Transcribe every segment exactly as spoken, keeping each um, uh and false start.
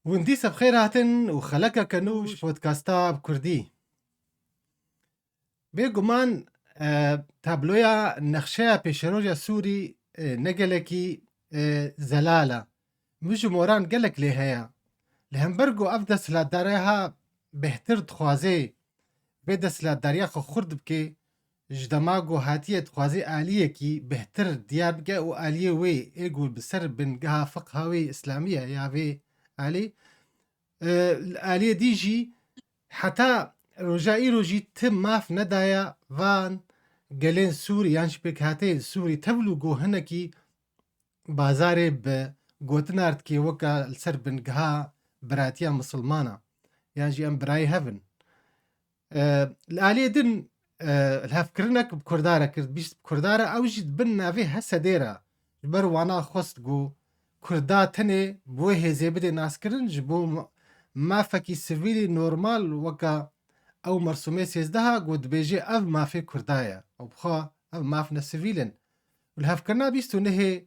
Hûn dîsa bi xêr hatin û xelekeke nû ji podcasta bi kurdî. Bêguman, e, tabloya nexşeya pêşeroja Sûrî, e, ne gelekî, e, zelal e. Min ji moran gelek lê heye. Li hember ku ev desthilatdariya ha bêhtir dixwaze vê desthilatdariya xwe xurt bike, ji dema ku hatiye dixwaze aliyekî bêhtir diyar bike û aliyê wê ê ku bi ser bingeha fiqha wê îslamî ye ya vê alî, e, li aliyê dî jî heta roja îro jî ti maf nedaye van gelên Sûrî yan jî pêkhateyên Sûrî, tevlû ku hinekî bazarê bi gotina erdikê weke li ser bingeha biratiya misilmana yan jî em birayê hev in. E, li aliyê din, e, lihevkirinek bi Kurda re kir, bîst bi Kurda re, ew jî di bin navê Hesedê re ji ber wana xwest ku Kurda tenê bi wê hêzê bidê naskirin, ji bo ma-, mafekî sivîlî normal weke ew mersûmê sêzdeha ku dibêje ev mafê Kurda ye. Ew bi xwe ev maf ne sivîl in. Û lihevkirina bîst û nehê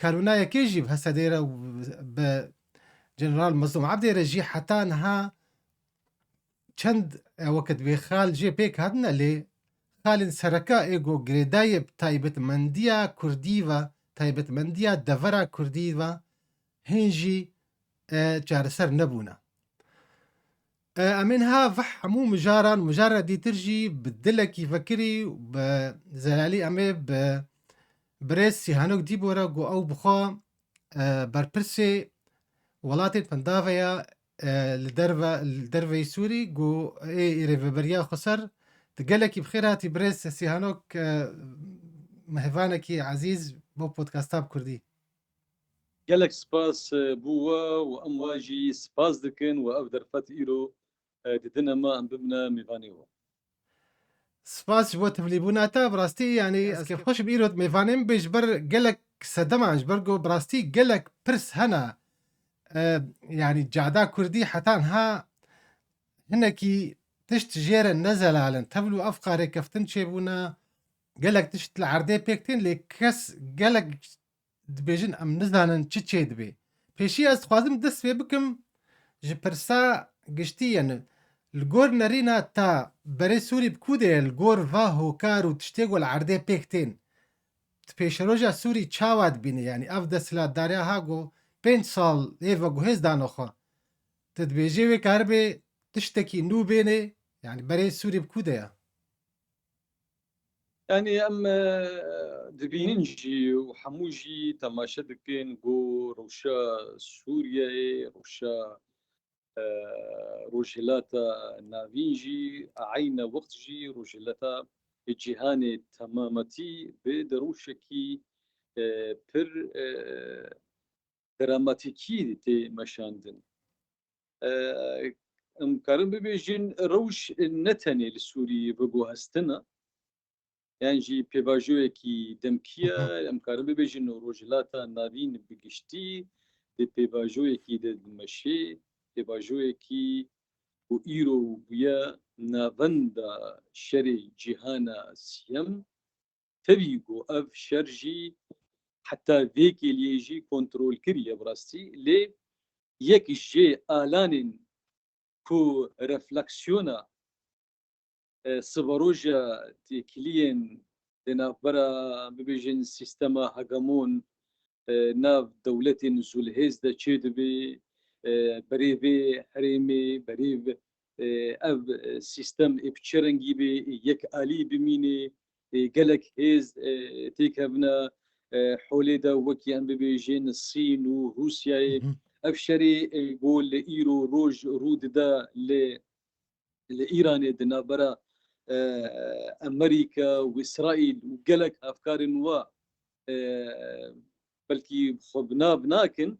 Kanûna yekê jî bi Hesedê re û bi General Mezlûm Ebdê re jî heta niha çend, e, weke divê xal jê pêk hatine, lê xalên sereke ê ku girêdayê bi taybetmendiya kurdî ve, taybetmendiya devera kurdî ve hîn jî, e, çareser nebûne. E, em ê niha veh hemû mijaran, mijara dîtir jî bi dilekî vekirî û bi zelalî em ê bi birêz Sîhanok Dîbo re ku ew bi xwe, e, berpirsê welatên pendave ya, e, li derve, li derveyî Sûrî ku ê rêveberiya xweser. Tu gelekî bi xêr hatî birêz Sîhanok, e, mêvanekî ezîz bo podcasta bi kurdî. Gelek spas, e, bo we û em we jî spas dikin û ev derfet îro, e, didine me em bibine mêvanê we. Spas ji bo tevlîbûna te, bi rastî, yanî, ez kêfxweş im îro mêvanê min bê ji ber gelek sedema, ji ber ku bi rastî gelek pirs hene. E, yanî cada kurdî heta niha hinekî tişt jê re ne zelal in. Tevlû ev qarêkeftin çêbûne, gelek tişt li erdê pêk tên, lê kes gelek dibêjin em nizanin çi çêdibe. Pêşî ez dixwazim dest pê bikim ji pirsa giştî, yani li gor nerîna te berê Sûrî bi ku de ye, li gor va hokar û tiştê ku li erdê pêk tên. Di pêşeroja Sûrî çawa dibîne? Yani ev desthilatdariya ha ku pênc sal ê veguhêz dano xwe. Tu dibêjê wê karibe tiştekî nû bêne, yani berê Sûrî bi ku de ye? Yanî em, e, dibînin jî û hemû jî temaşe dikin ku rewşa Sûriyeyê, rewşa, e, Rojhilata Navîn jî, eyne wext jî Rojhilata Cîhanê temametî bi di rewşekî, e, pir, e, dramatîkî tê meşandin. E, em karin bibêjin rewş ne tenê li Sûriyê veguhestine, yan jî pêvajoyekî demkî ye, em karin bibêjin Rojhilata Navîn bi giştî di pêvajoyekî de dimeşê, pêvajoyekî ku îro bûye navenda şerê cîhana siyem. Tevî ku ev şer jî heta vê kêliyê jî kontrolkirî ye bi rastî, lê yek ji alanên ku refleksiyona, e, siberoja têkiliyên di navbera, bibêjin, sîstema hegemon, e, nav dewletên zûlhêz de çêdibe, e, berê vê herêmê, berê vê, e, ev, e, sîstem ê bi çi rengî be, ê yek alî bimîne, ê gelek hêz, e, têkevine, e, holê de wekî em bibêjin Sîn û Rûsyayê. Hı hı. Ev şerê, e, ku li îro roj rû dide li, li Îranê di navbera, e, Amerîka û Îsraîl û gelek hevkarên wa, e, belkî xwe bi nav nakin,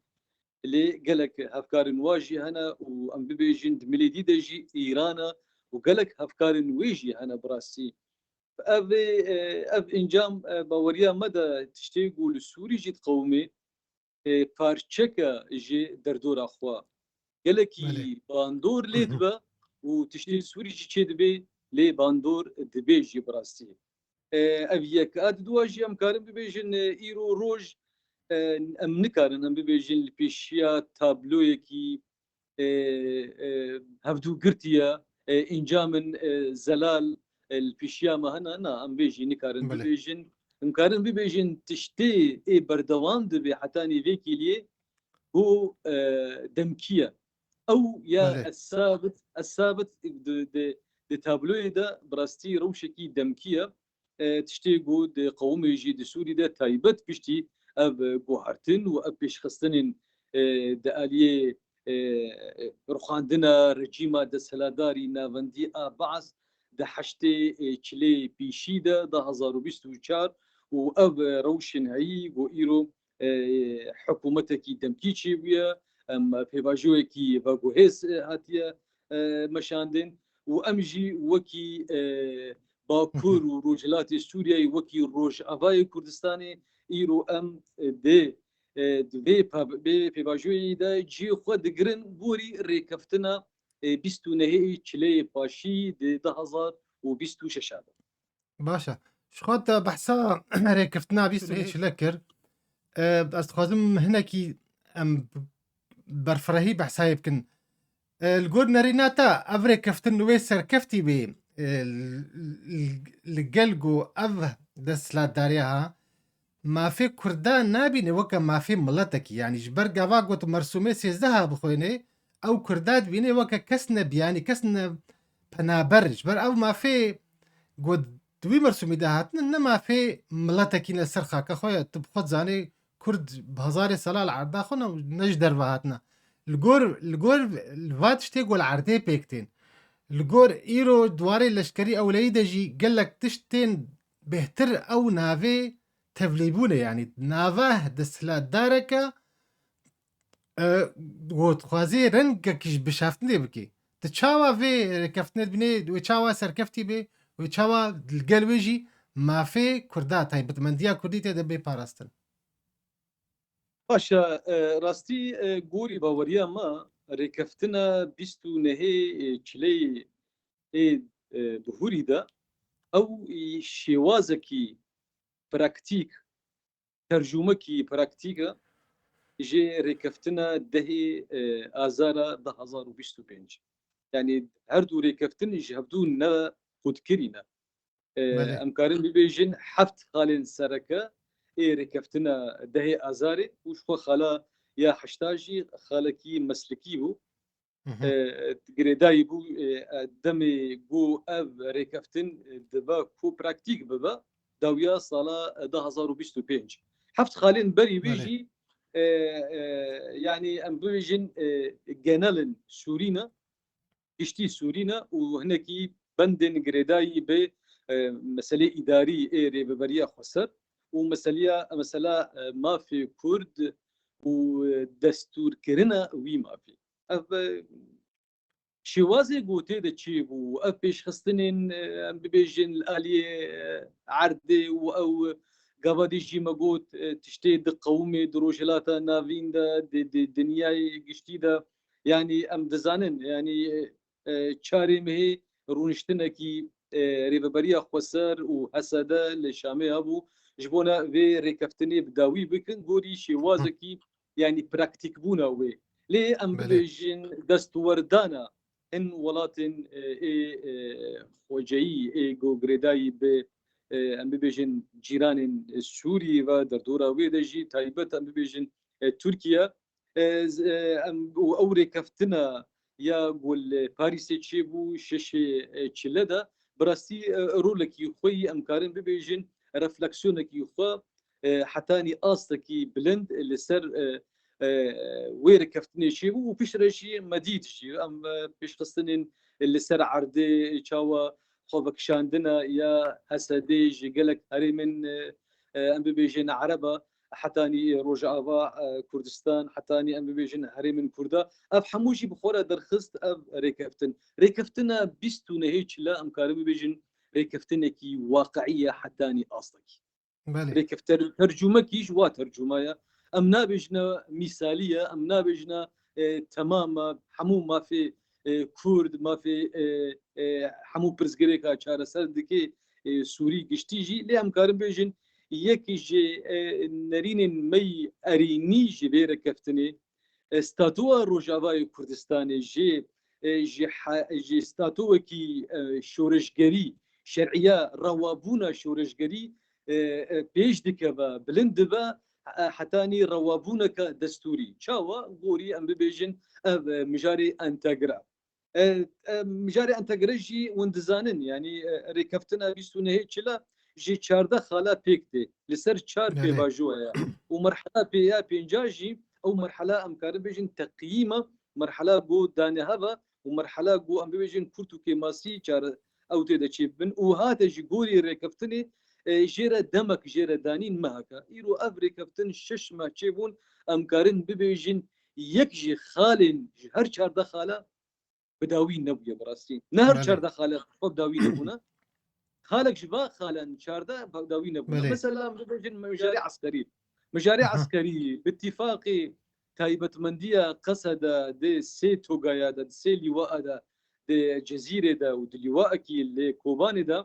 lê gelek hevkarên wa jî hene û em bibêjin di milê dî de jî Îran e û gelek hevkarên wê jî hene bi rastî. Ev, e, ev encam, e, baweriya me de tiştê ku li Sûrî jî diqewimê, e, parçeke ji derdora xwe. Gelekî Belê. bandor lê Hı hı. dibe û tiştê li Sûrî jî çêdibe, lê bandor dibe jî bi rastî. E, ev yek. A di dua jî em karin bibêjin, e, îro roj, e, em nikarin em bibêjin li pêşiya tabloyekî e, hevdû girtiye, e, încamin, e, zelal, e, li pêşiya me hene, na, em vê jî nikarin Belê. bibêjin. Em karin bibêjin tiştê ê berdewam dibe hetanî vê kîliyê ku, e, demkî ye. Ew ya Belê. ez sabit, ez sabit di, di, di tabloyê de bi rastî rewşekî demkî ye. E, tiştê ku di qewimê jî di Sûrî de taybet piştî ev, e, guhertin û ev pêşxistinên, e, di aliyê, e, ruxandina rejîma desthilatdarî navendî a Baas di heştê, e, çilê pîşî de, du hazar û bîst û çar û ev, e, rewşên heyî ku îro, e, hikûmetekî demkî çêbûye, em pêvajoyekî veguhêz, e, hatiye, e, meşandin û em jî wekî, e, Bakur û Rojhilatê Sûriyeyê, wekî Rojavayê Kurdistanê îro em, e, dê, e, di vê pa-, vê pêvajoyê de cihê xwe digirin gorî rêkeftina, e, bîst û nehê çileyê paşî di du hazar û bîst û şeş de. Baş e. Ji xwe te behsa rêkeftina bîst û nehê çile kir. E, ez dixwazim hinekî em berfirehî behsayê bikin. E, li gor nerîna te ev rêkeftin wê serkeftî bê, e, li, li, li gel ku ev desthilatdariya ha, mafê Kurda nabîne weke mafê miletekî. Yanî ji ber gava got mersûmê sêzdeh bixwêne, ew Kurda dibîne weke kes nebiyanî, kes ne penaber. Ji ber ev mafê got di wî mersûmî de hatine, ne mafê miletekî ne ser xaka xwe ye. Tu bi xwe zanê Kurd bi hezarê sala li erda xwe ne, ne ji derve hatine. Li gor, li gor li va tiştê ku li erdê pêk tên. Li gor îro di warê leşkerî ewleyî de jî gelek tişt tên bêhtir ew navê tevlîbûnê, yanî nava desthilatdareke, e, ku dixwazê rengekî ji bişaftinê bikê. Di çawa vê rêkeftinê dibînê, wê çawa serkeftî bê, wê çawa li gel wê jî mafê Kurda, taybetmendiya Kurdî tê de bê parastin? Baş e, e, rastî, e, gorî baweriya me, rêkeftina bîst û nehê, e, çileyê ê, e, bihurî de, ew, e, şêwazekî praktîk, tercûmekî praktîk e ji rêkeftina dehê, e, Azara du hazar û bîst û pênc. Yanî her du rêkeftin ji hevdu ne qûtkirî ne. E, Belê. em karin bibêjin heft xalên sereke ê rêkeftina dehê Azarê û ji xwe xala ya heşta jî xalekî meslikî bû. Hı hı. E, girêdayî bû, e, e, demê ku ev rêkeftin, e, dibe ku praktîk bibe, dawiya sala, e, du hazar û bîst û pênc. Heft xalên berî wê Belê. jî, e, e, yanî em bibêjin, e, genel in Sûrî ne, giştî Sûrî ne û hinekî bendên girêdayî bi, e, meselê îdarî ê Rêveberiya Xweser û meseleya, mesela, e, mafê Kurd û, e, destûrkirina wî mafê. Ev, e, şêwazê ku tê de çêbû, ev pêşxistinên, e, em bibêjin li aliyê, e, erdê û ew gava dî jî me got, e, tiştê diqewimê di Rojhilata Navîn de, di, di dinyayê giştî de, yanî em dizanin, yanî, e, e, çarê mehê rûniştinekî, e, Rêveberiya Xweser û H S D li Şamê hebû, ji bona vê rêkeftinê bi dawî bikin, gorî şêwazekî, yanî praktîkbûna wê. Lê em Belê. bibêjin destwerdana hin welatên, e, ê, e, xweceyî, ê ku girêdayî bi, e, em bibêjin cîranên, e, Sûriyê ve, derdora wê de jî taybet em bibêjin, e, Tirkiye, e, z-, e, em, û ew rêkeftina ya ku li Parîsê çêbû şeşê, e, çile de, bi rastî, e, rolekî xwe yî em karin bibêjin, refleksiyonekî xwe, e, hetanî astekî bilind li ser, e, e, wê rêkeftinê çêbû û piştre jî me dît jî em, e, pêşxistinên li ser erdê çawa xwevekişandina ya H S D ji gelek herêmên, e, e, em bibêjin Ereba, hetanî Rojava, e, Kurdistan, hetanî em bibêjin herêmên Kurda. Ev hemû jî bi xwe re derxist ev rêkeftin. Rêkeftina bîst û nehê çile em karin bibêjin rêkeftinekî waqiî ye hetanî astekî. Belê. Rêkefter-, tercûmekî ji wa tercûma ye. Em nabêjine mîsalî ye, em nabêjine, e, temam e, hemû mafê, e, Kurd, mafê, e, e, hemû pirsgirêka çareser dike, e, Sûrî giştî jî. Lê em karin bêjin yek ji, e, nerînên me yî erênî ji vê rêkeftinê, e, statuya Rojavayê Kurdistanê jê, e, ji ha-, ji statuyekî, e, şoreşgerî, şer'iya rewabûna şoreşgerî, e, e, pêş dikeve, bilind dibe, e, hetanî rewabûneke destûrî. Çawa? Gorî em bibêjin ev, e, mijarê entegre. E, e, mijarê entegre jî hûn dizanin, yanî, e, rêkeftina bîst û nehê çila ji çardeh xala pêk tê. Li ser çar Belê. pêvajo heye. Û merhela pê ya pênca jî, ew merhela em karin bêjin teqyîma, merhela ku dane heva û merhela ku em bibêjin kurt û kêmasî çare ew tê de çêbibin. Û hate ji gorî rêkeftinê, e, jê re demek jê re danîn meheke. Îro ev rêkeftin şeş meh çêbûn, em karin bibêjin yek ji xalên, ji her çardeh xala bi dawî nebûye bi rastî. Ne her Belê. çardeh xale xwe bi dawî nebûne. Xalek ji va xalen çardeh bi dawî nebûne. Belê. Mesela, em bibêjin mijarê eskerî. Mijarê Aha. eskerî, bi tîfaqê taybetmendiya Qeseda di sê togaya de, di sê lîwaa de, di Cezîrê de û di lîwaekî li Kobanê de,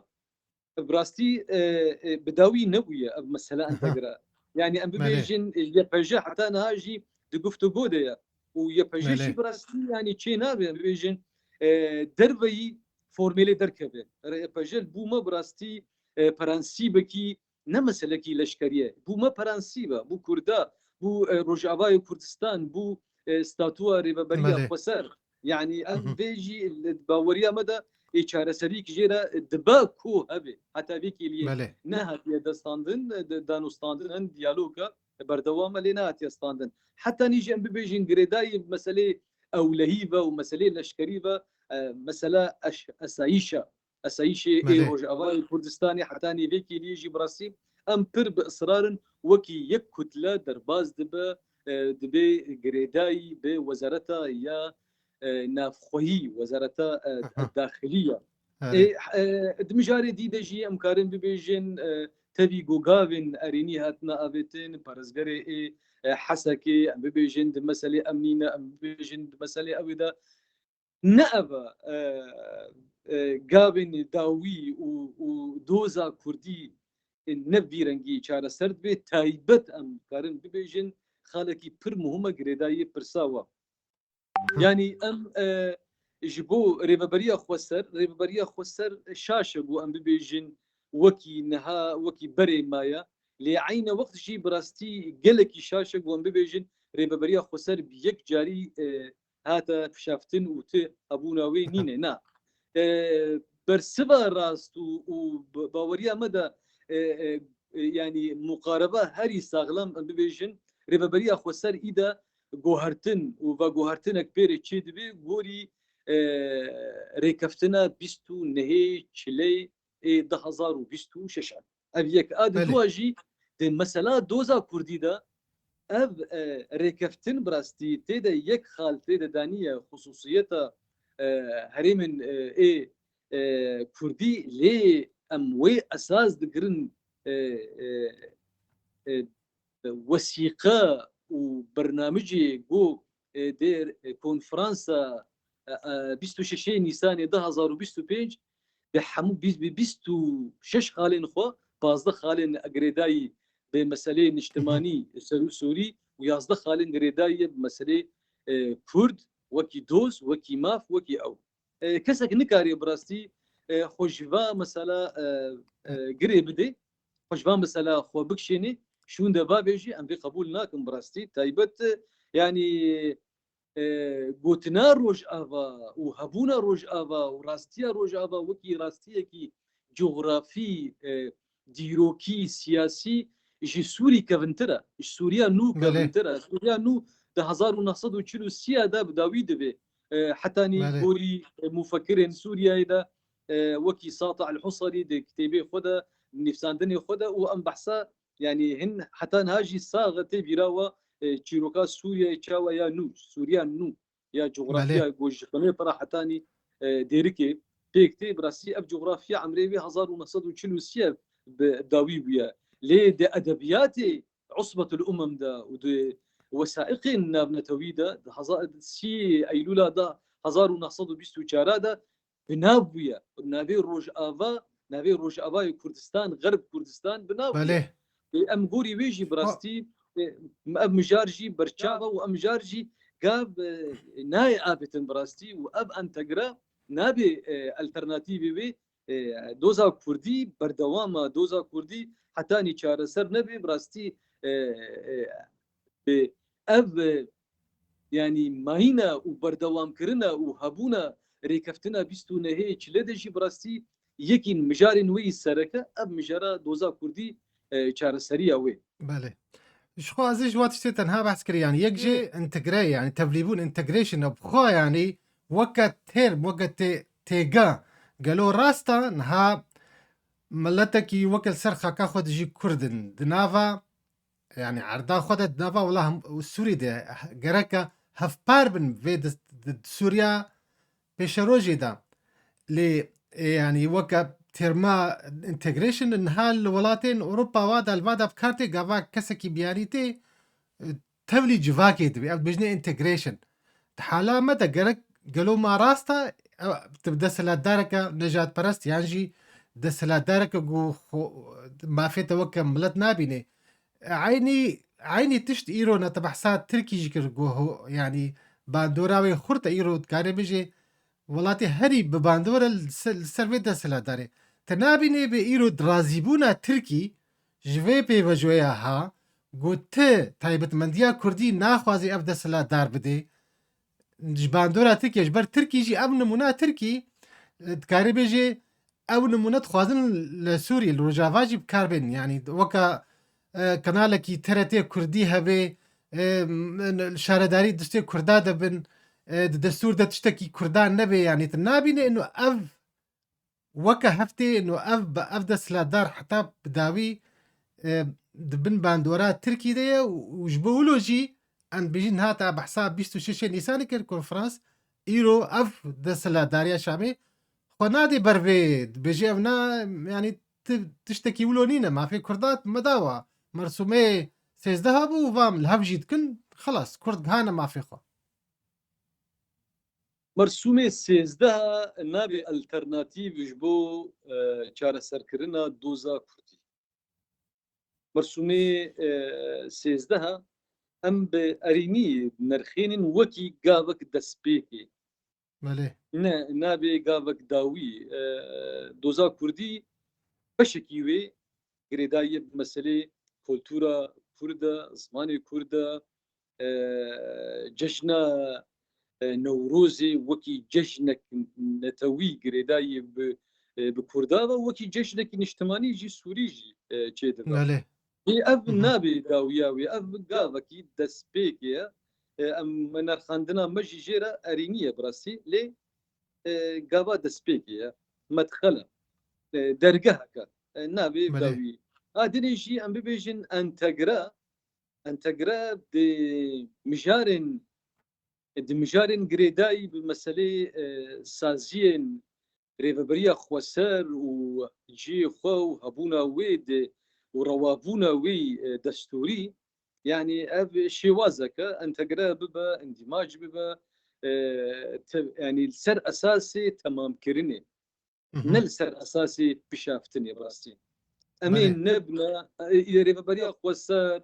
bi rastî, e, e, bi dawî nebûye ev mesele Aha. entegre. Yani em Belê. bibêjin, e, Y P J heta niha jî di guftûgo de ye. Û Y P J Belê. jî bi rastî, yani çê nabe, em bibêjin, e, derveyî formêlê derkeve. Y P J bû me bi rastî, e, prensîbekî, ne meselekî leşkerî ye. Bû me prensîbe, bû Kurda, bû, e, Rojavayê Kurdistan, bû, e, statuya Rêveberiya Belê. Xweser. Yani ev Hı hı. vê jî li baweriya me de ê çareserî ki jê re dibe ku hebe. Heta vê kêliyê Belê. nehatiye destandin, de-, danûstandin, hin diyaloga berdewam e lê nehatiye standin. Heta nî jî em bibêjin girêdayî meselê ewlehî ve û meselê leşkerî ve, e, mesela eş-, esayîşa, esayîşê ê Belê. Rojavayê Kurdistanê heta nî vê kêliyê jî bi rastî em pir bi israr in wekî yek kutle derbaz dibe, e, dibê girêdayî bi wezareta ya, e, navxweyî, wezareta, e, Aha. daxilî ya. Erê. Ê, e, di mijarê dî de jî em karin bibêjin, e, tevî ku gavên erênî hatine avêtin, parêzgerê ê, e, Hesekê, em bibêjin di meselê emnî ne, em bibêjin di meselê ewê de ne ev e, e, gavên dawî û, û doza kurdî, e, ne vî rengî çareser dibe, taybet em karin bibêjin, xalekî pir muhim e girêdayî pirsa we. Hı. Yani em, e, ji bo Rêveberiya Xweser, Rêveberiya Xweser şaş e ku em bibêjin wekî niha, wekî berê maye. Lê eyne wext jî bi rastî gelekî şaş e ku em bibêjin Rêveberiya Xweser bi yek carî, e, hate kişaftin û ti hebûna wê nîne. Na. E, bersiva rast û, û b-, baweriya me de, e, e, e, yani muqareba herî saxlem em bibêjin, Rêveberiya Xweser î de guhertin û veguhertinek pê re çê dibe gorî, e, rêkeftina bîst û nehê çileyê du hezar û bîst û şeş an. Ev yek. A di Belê. dua jî di mesela doza kurdî de ev, e, rêkeftin bi rastî tê de yek xal tê de daniye xusûsiyeta, e, herêmên, e, ê, e, kurdî lê em wê esas digirin, e, e, e, wesîqe û bernamicê ku, e, dê, e, konferansa, e, e, bîst û şeşê Nîsanê du hezar û bîst û pênc bi hemû bîst, bi bîst û şeş xalên xwe, pazdeh xalên girêdayî bi meseleyê niştimanî ser û sorî û yazdeh xalên girêdayî ye bi meseleyê, e, kurd, wekî doz, wekî maf, wekî ew. E, kesek nikarê bi rastî, e, xwe ji va mesela, e, e, girê bidê, xwe ji va mesela xwe bikişênê, şûnde bavêjî, em vê qebûl nakin bi rastî. Taybet, e, yanî, e, gotina Rojava û hebûna Rojava û rastiya Rojava wekî rastiyekî cografî, e, dîrokî, siyasî ji Sûrî kevintir e. Ji Sûriya nû Belê. kevintir e. Sûriya nû di hezar û neh sed û çil û sê de bi dawî divê. E, hetanî Belê. gorî, e, mufekirên Sûriyeyê de, e, wekî Sata El Husarî di kitêbê xwe de, nivîsandinê xwe de û em behsa, yanî hin heta niha jî sax e tê bîra we, e, çîroka Sûriyeyê çawa ya nû, Sûriya nû. Ya cografya Belê. ku ji xwinê pira hetanî, e, dêrikê pêk tê, bi rastî ev cografya emrê wê hezar û neh sed û çil û sê bi dawî bûye. Lê di edebiyatê Usbetul Umem de û di wesaiqên navnetewî de, di heza-, sî Eylûla de hezar û neh sed û bîst û çar de bi nav bûye. Navê Rojava, navê Rojavayê Kurdistan, Xerb Kurdistan bi nav bûye. Belê. Ê, em gorî wê jî bi rastî, ê, ev mijar jî berçav e û ev mijar jî gav, e, nayê avêtin bi rastî û ev entegre nabê, e, alternatîvê wê, e, doza kurdî berdewam e, doza kurdî hetanî çareser nebe, bi rastî, e, e, bi ev, e, yanî mayîna û berdewamkirina û hebûna rêkeftina bîst û nehê çile de jî bi rastî yekîn mijarên wê yî sereke, ev mijara doza kurdî, e, çareseriya wê. Belê. Ji xwe ez ê ji wa tiştê tenha behs kirî, yanî yek jê întegre ye, yanî tevlîbûn, integration e bi xwe, yanî weke term, weke tê-, têga. Gelo rast e, niha miletekî weke li ser xaka xwe dijî Kurd in, di nava, yanî erda xwe de, di nava wela hem-, Sûrî de gereke hevpar bin vê di, di, di Sûriya pêşerojê de. Lê, e, yanî weke terma integration niha li welatên Ewropa wa de, li va de bi kar tê, gava kesekî biyanî tê, e, tevlî civakê dibe. Ev dibêjine integration. Di hala me de gerek gelo ma rast e, ew, tu desthilatdareke nejadperest yan jî desthilatdareke ku xwe, mafê te weke milet nabîne. Eynî, eynî tişt îro ne, te behsa Tirkî jî kir, ku ho-, yanî bandora wê xurt e, îro dikarê bêjê welatê herî bi bandor e li ser, li ser vê desthilatdarê. Te nabînê bi îro razîbûna Tirkî ji vê pêvajoya ha, ku ti taybetmendiya Kurdî naxwazî ev desthilatdar bidê. Ji bandora Tirkiye, ji ber Tirkî jî ev nimûna Tirkî, e, dikarê bêjê, ew nimûne dixwazin li Sûriyê, li Rojava jî bi kar bên. Yanî weka, e, kanalekî T R T Kurdî hebe, e, m-, şaredarî destê Kurda de bin, e, di destûr de tiştekî Kurda nebe, yanî tu nabîne ino ev weke heftê ino ev bi, ev desthilatdar heta bi dawî, e, di bin bandora Tirkî de ye û, û ji bo wilo jî em dibêjin hata behsa bîst û şeşê Nîsanê kir konferans, îro ev desthilatdariya Şamê xwe nadê ber vê, dibêjê ev na, yanî ti-, tiştekî wilo nîne, mafê Kurda me dawa. Mersûmê sêzdeh bû û vam li hev jî dikin, xelas, Kurd gihane mafê xwe. Mersûmê sêzdeh nabê alternatîv ji bo, e, çareserkirina doza Kurdî. Mersûmê, e, sêzdeh em bi erênî nerxênin wekî gavek destpêkê. Belê. Ne, nabê gavek dawî. E, doza Kurdî beşekî wê girêdayî ye bi meselê kultura Kurd e, zimanê Kurd e, e, cejna, e, Newrozê wekî cejnek netewî girêdayî bi, e, bi Kurda ve, wekî cejnekî niştimanî jî Sûrî jî, e, çêdibe. Belê. Ê, ev Hı hı. nabê dawiya wê, ev gavekî destpêkê ye. E, em, me nerxandina me jî jê re erênî ye bi rastî, lê, e, gava destpêkê ye, medxel e, e, dergehek e, e, navê Belê. dawî. A dinê jî em bibêjin entegre, entegre di mijarên, di mijarên girêdayî bi meselê, e, saziyên rêveberiya xweser û cihê xwe û hebûna wê di û rewabûna wê, e, destûrî, yanî ev şêwazeke entegre bibe, îndîmac bibe, e, te-, yanî li ser esasê temamkirinê, Hı hı. ne li ser esasê pişaftinê rastî. Em ê Belê. nebine, e, rêveberiya xweser,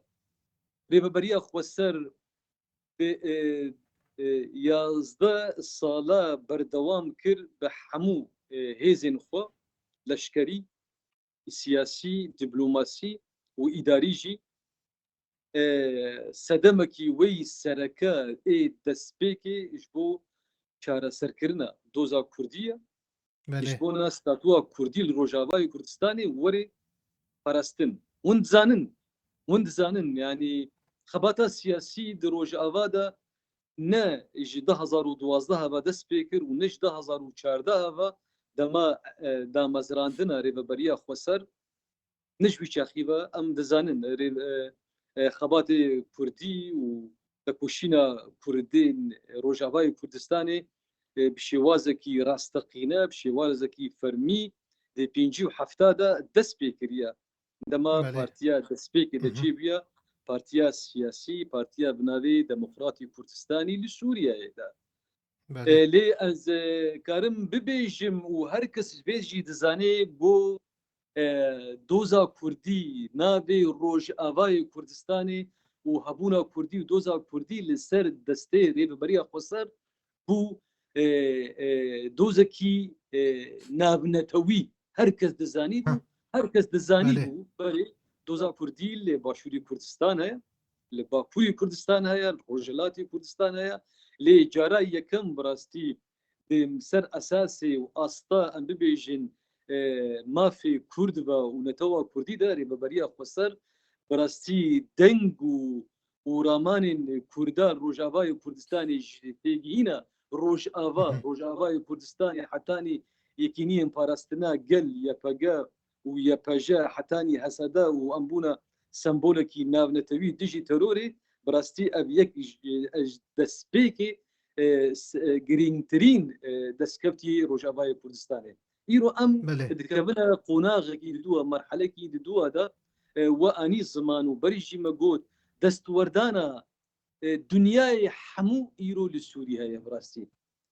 rêveberiya xweser bi, e, e, yazdeh sala berdewam kir bi hemû, e, hêzên xwe, leşkerî, siyasî, dîplomasî û îdarî jî, e, sedemekî wê yî sereke ê destpêkê ji bo çareserkirina doza Kurdî ye. Belê. Ji bona statûya Kurdî li Rojavayê Kurdistanê were parastin. Hûn dizanin, hûn dizanin, yanî xebata siyasî di Rojava de ne ji du hazar û duwazdeh ve dest pê kir û ne ji du hazar û çardeh ve dema, e, damezrandina Rêveberiya Xweser, ne ji wî çaxî ve em dizanin, rê-, e, e, xebatê Kurdî û tekoşîna Kurdên Rojavayê Kurdistanê, e, bi şêwazekî rasteqîne, bi şêwazekî fermî di pêncî û hefta de dest pê kiriye. Dema Belê. partiya destpêkê de Hı hı. çêbûye, partiya siyasî, partiya bi navê Demokratî Kurdistanî li Sûriyeyê de. Belê. E, lê ez, e, karim bibêjim û her kes vê jî dizanê ku, e, doza Kurdî navê Rojavayê Kurdistanê û hebûna Kurdî û doza Kurdî li ser destê Rêveberiya Xweser bû, e, e, dozekî, e, navnetewî. Her kes dizanî bû, her kes dizanî bû, belê, doza Kurdî li Başûrê Kurdistan heye, li Bakurê Kurdistan heye, li Rojhilatê Kurdistan heye. Lê cara yekem bi rastî di ser esasê û asta, em bibêjin, e, mafê Kurd ve û netewa Kurdî de Rêveberiya Xweser bi rastî deng û û ramanên Kurda Rojavayê Kurdistanê ji têgihîna Rojava, Rojavayê Kurdistanê hetanî Yekîniyên Parastina Gel, Y P G û Y P J, hetanî H S D û em bûna sembolekî navnetewî dijî terorê, bi rastî ev yek ji, ji destpêkê, e, s-, e, girîngtirîn, e, destkeftî Rojavayê Kurdistanê. Îro em Belê. dikevine qonaxekî di dû, merhelekî di dû de, e, we anî ziman û berî jî me got, destwerdana, e, dinyayê hemû îro li Sûrî heye bi rastî.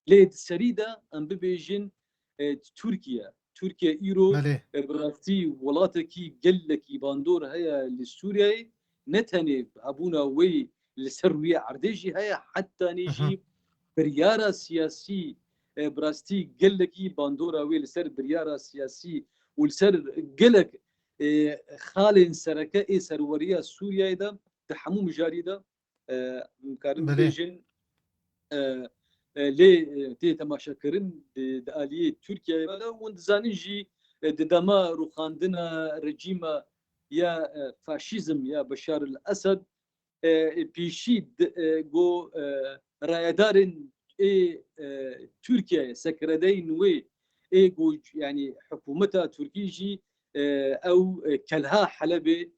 Lê di serî de em bibêjin, e, Tirkiye. Tirkiye îro, Belê. e, bi rastî welatekî gelekî bandor heye li Sûriyeyê. Ne tenê hebûna wê li ser rûyê erdê jî heye, hetanî Aha. jî biryara siyasî, e, bi rastî gelekî bandora wê li ser biryara siyasî û li ser gelek, e, xalên sereke ê serweriya Sûriyeyê de di hemû mijarî de, e, em karin Belê. bibêjin, e, e, lê, e, tê temaşekirin di, di aliyê Tirkiyeyê ve de hûn dizanin jî, e, di dema rûxandina rejîma ya, e, faşîzm ya Beşar el-Esed, e, pêşî di, e, go, e, rayedarên ê, e, Tirkiyeyê, sekredeyên wê ê go, yanî hikûmeta Tirkî jî, e, ew, e, kelha Helebê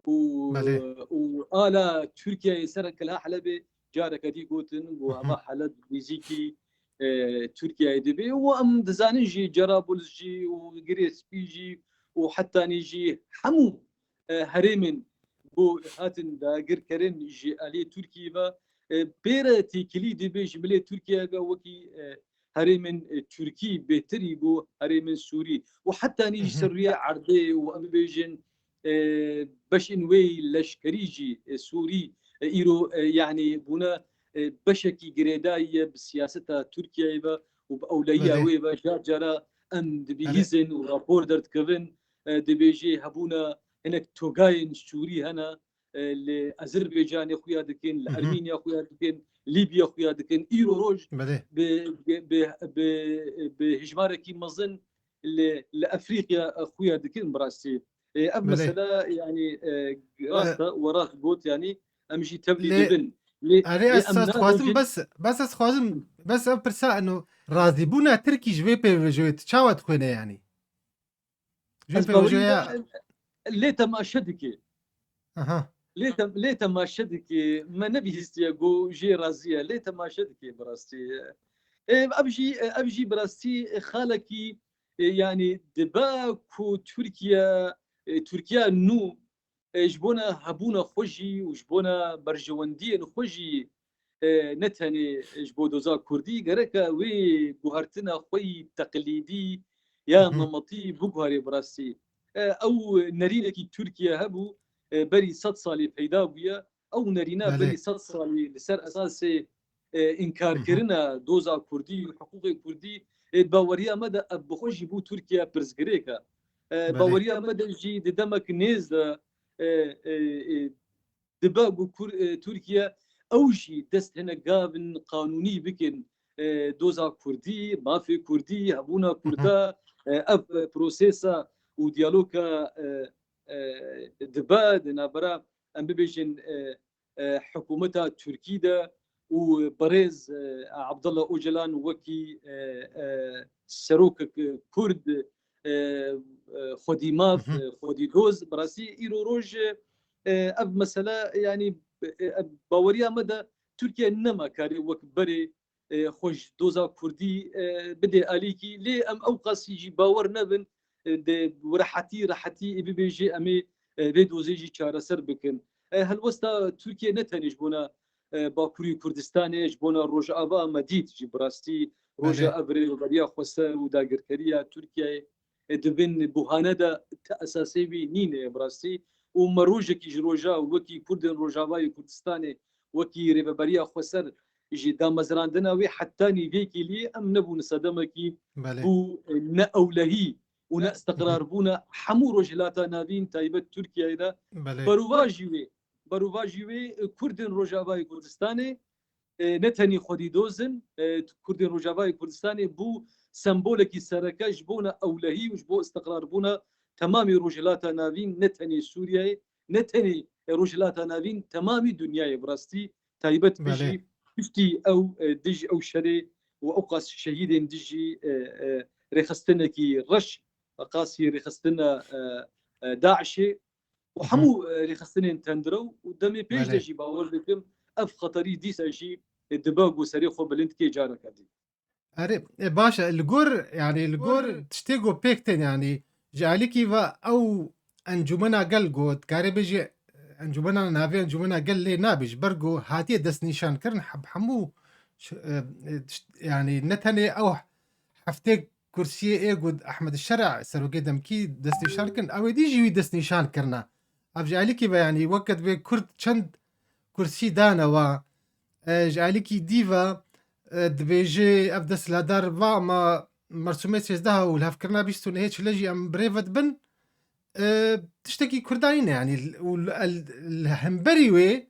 û, Belê. û ala Tirkiyeyê ser kelha Helebê careke dî gotin, go Hı hı. hema Heleb nêzîkî, e, Tirkiyeyê dibe. Û em dizanin jî Cerablus jî û Girê Spî jî û hetanî jî hemû, e, herêmên ku hatin dagirkirin ji aliyê Tirkiyê ve, e, pê re têkilî dibe ji milê Tirkiye ve wekî, e, herêmên, e, Tirkî bêhtirî bû herêmên Sûrî. Û hetanî ji Hı hı. ser rûyê erdê û em bibêjin, e, beşên wê leşkerî jî, e, Sûrî, e, îro, e, yanî bûne, e, beşekî girêdayî ye bi siyaseta Tirkiyeyê ve û bi ewleyiya Belê. wê ve car cara em Belê. dibihîzin û rapor derdikevin, e, dibêjê hebûna hinek togayên Sûrî hene, e, li Azerbaycanê xuya dikin, li Hı hı. Ermeniya xuya dikin, Libya xuya dikin. Îro roj Belê. bi, bi, bi, bi, bi hijmarekî mezin li, li Efrîqya, e, xuya dikin bi rastî. E, ev Belê. mesela, yanî, e, rast E, e, we rast got, yanî em jî tevlî Lê, dibin. Lê, erê, lê ez em ez dixwazim nabêjin. bes, bes ez dixwazim, bes ev pirsa eno razîbûna Tirkî ji vê pêvajoyê tu çawa dixwêne yanî? Ji vê Ez bawerî pêvajoya dike, lê temaşe dike. Aha. Lê tem-, lê temaşe dike. Me nebihîstiye ku jê razî ye. Lê temaşe dike bi rastî. E, ev jî, ev jî bi rastî xalekî, e, yanî dibe ku Tirkiye, e, Tirkiye nû, e, ji bona hebûna xwe jî û ji bona berjewendiyên xwe jî, e, ne tenê ji bo doza Kurdî, gereke wê guhertina xwe yî teqlîdî ya Hı hı. Memetî biguherê bi rastî. E, ew nerînekî Tirkiye hebû, e, berî sed salî peyda bûye. Ew nerîna Belê. berî sed salî li ser esasê, e, Hı hı. înkarkirina doza Kurdî û hiqûqê Kurdî, e, baweriya me de ev bi xwe jî bû Tirkiye pirsgirêk e. E, Belê. baweriya me de jî di demek nêz de, e, e, e, dibe ku Kur-, e, Tirkiye ew jî dest hinek gavin qanûnî bikin, e, doza Kurdî, mafê Kurdî, hebûna Hı hı. Kurda, e, ev prosesa û diyaloga, e, e, dibe di navbera, em bibêjin, e, e, hikûmeta Tirkî de û birêz, e, Abdullah Ocalan wekî, e, e, serokek Kurd, e, e, xwedî maf, Hı hı. e, xwedî doz, bi rastî îro roj, e, ev mesele, yanî, e, e, baweriya me de Tirkiye nema karê wek berê, e, xwe ji doza Kurdî, e, bidê alîkî. Lê em ew qasî jî bawer nebin, e, de rehetî, rehetî ê bibêjê em ê, e, vê dozê jî çareser bikin. E, helwesta Tirkiye ne tenê ji bona, e, Bakurî Kurdistanê, ji bona Rojava me dît jî bi rastî roja Belê. ev rêveberiya xweser û dagirkeriya Tirkiyeyê, e, di bin buhane de ti esasê wî nîne bi rastî. û me rojekî ji roja wekî Kurdên Rojavayê Kurdistanê, wekî Rêveberiya Xweser jî damezrandina wê hetanî vê kêliyê em nebûne sedemekî Belê. bû, e, ne ewlehî û ne Hı hı. istiqrarbûna hemû Rojhilata Navîn taybet Tirkiyeyê de. Belê. Berovajî wê, berovajî wê, e, Kurdên Rojavayê Kurdistanê, e, ne tenê xwedî doz in, e, Kurdên Rojavayê Kurdistanê bû sembolekî sereke ji bona ewlehî û ji bo istiqrarbûna temamê Rojhilata Navîn, ne tenê Sûriyeyê, ne tenê Rojhilata Navîn, temamî dinyayê bi rastî taybet Belê. bijî piştî ew, e, dij ew şerê û ew qas şehîdên dijî, e, e, rêxistinekî reş, qasî rêxistina, e, e, DAIŞê û Hı hı. hemû, e, rêxistinên tendrew û demê pêş de Belê. jî bawer dikim ev xeterî dîsa jî, e, dibe ku serê xwe bilind kê careke dî. Erê, e, baş e, li gor, yani li gor tiştê ku pêk tên, yani ji alîkî ve ew encûmena gel ku dikarê bêjî encûmena navê encûmena gel lê nabê, ji ber ku hatiye destnîşan kirin, heb-, hemû ş-, e, e, tişt-, yani ne tenê ew heftê kursiyê ê ku Ehmed Şera serokê demkî destnîşan kirin, ew ê dî jî wî destnîşan kirine. Ev ji alîkî ve, yani weke divê Kurd çend kursî dane wa, e, ji alîkî dî ve, e, dibêje ev desthilatdar va ma mersûmê sêzdeh û lihevkirina bîst û nehê çile jî em bi rê ve dibin. E, tiştekî Kurda nîne, yani, û li, li hemberî wê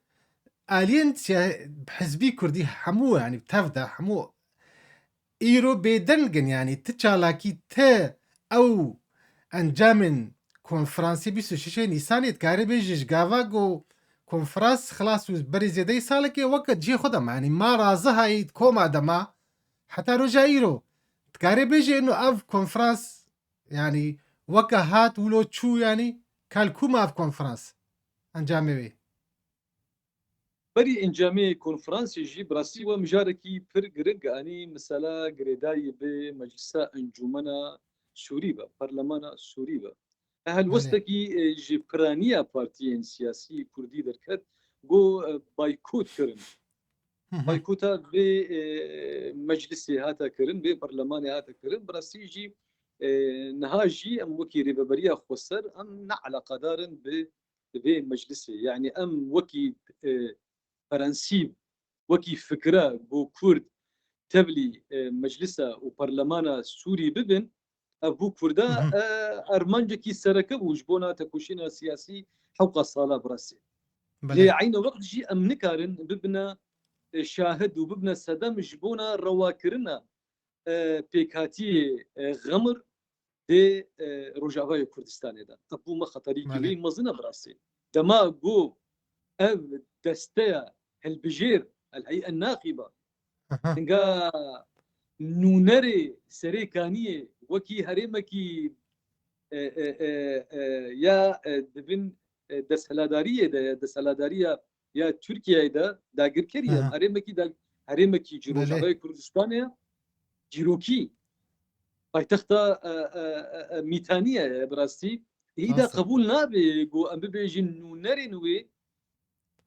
aliyên siya-, hizbî Kurdî hemû, yani, tev de hemû îro bêdeng in, yani, ti çalakî, ti ew encamên konferansê bîst û şeşê Nîsanê dikarê bêje ji gava ku konferans xilas û berê zêdeyî salekê weke cihê xwe de ma, yani, ma razihayî koma de ma heta roja îro. Dikarê bêje ino ev konferans, yani, weke hat wilo çû, yani, kal ku ma ev konferans encamê wê? Berî encamê konferansê jî bi rastî we mijarekî pir giring anî, mesela girêdayî bi Meclisa Encûmena Sûrî be, Parlemana Sûrî be. Belê. Helwestekî, e, ji piraniya partiyên siyasî kurdî derket, got, e, baykot kirin. Hı hı. Baykota vê, e, meclisê hate kirin, vê parlemanê hate kirin. Bi rastî jî, e, niha jî em wekî Rêveberiya Xweser em ne eleqedar in bi vê meclisê. Yani em wekî, e, prensîp, wekî fikre ku Kurd tevlî, e, meclisa û parlemana Sûrî bibin, ev bû Kurda, Hı hı. e, armancekî sereke bû ji bona tekoşîna siyasî hewqa sala bi rastî. Belê. Lê eyne wext jî em nikarin bibine, e, şahid û bibine sedem ji bona rewakirina, e, pêkhatiyê, e, Xemir dê, e, Rojavayê Kurdistanê de. Ev bû me xeterîkî Belê. wê mezin e bi rastî. Dema ku ev desteya hilbijêr, El Hey'e Naxiba, Aha. hinga nûnerê Serê Kaniyê wekî herêmekî, e, e, e, e, ya, e, di bin, e, desthiladariyê de, desthiladariya ya Tirkiyeyê de dagirkerî ye. Aha. Herêmekî da-, herêmekî ji Belê. Rojavayê Kurdistanê ye. Cîrokî paytexta, e, e, e, e, Mîtaniye ye bi rastî. Hî de Rast e. qebûl nabe ku em bibêjin nûnerên wê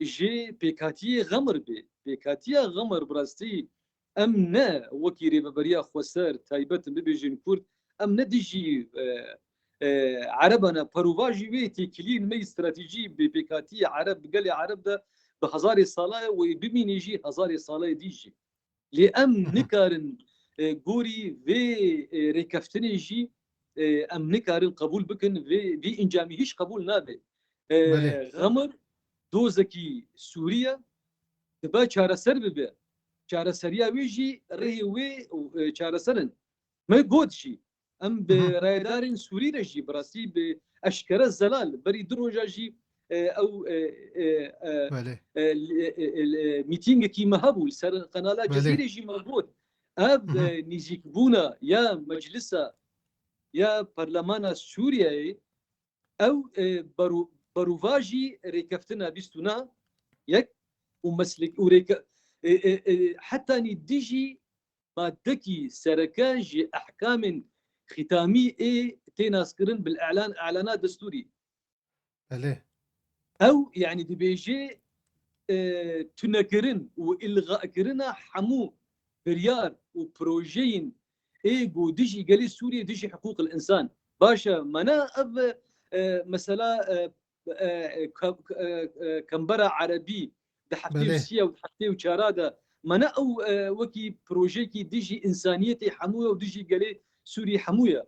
ji pêkhatiyê Xemir bê. Pêkhatiya Xemir bi rastî em ne wekî Rêveberiya Xweser taybet in bibêjin Kurd, em ne dijî, e, e, Ereban e, perûva jî wê têkiliyên me yî stratejî bi pêkhatiyê Ereb, bi gelê Ereb de bi hezarê sala ye û ê bimînê jî hezarê sala ye dî jî. Lê em Hı hı. nikarin, e, gorî vê, e, rêkeftinê jî, e, em nikarin qebûl bikin, vê, vî encamî hîç qebûl nabe. E, Belê. Xemir dozekî Sûrî ye, dibe çareser bibe. Çareseriya wê jî rihê wê, e, çareser in. Me got jî, em bi Hı hı. rayedarên Sûrî re jî bi rastî bi eşkere zelal, berî du roja jî, e, ew, e, e, e, Belê. e, li, e, e, e, mîtîngekî me hebû, li ser qenala Belê. Cezîrê jî me got, ev, Hı hı. e, nîzîkbûna ya meclisa, ya parlemana Sûriyeyê, ew, e, beru-, berûva jî rêkeftina bîst û neh yek û meslek û rêke-, e, e, e, hetanî dijî madekî sereke ji ehkamên xîtamî ê tê naskirin bil îlan, îlana destûrî. Belê. Ew, yani dibêje, e, tunekirin û îlxakirina hemû biryar û projeyên ê ku dijî gelê Sûriyê, dijî hiqûqil însan. Baş e, mana ev, e, mesela, e, e, e, ke-, e, e, kembera erebî di heftê û Belê. sî ya û di heftê û çara de, mana ew, e, wekî projeyekî dijî însaniyetê hemû ye û dijî gelê Sûrî hemû ye.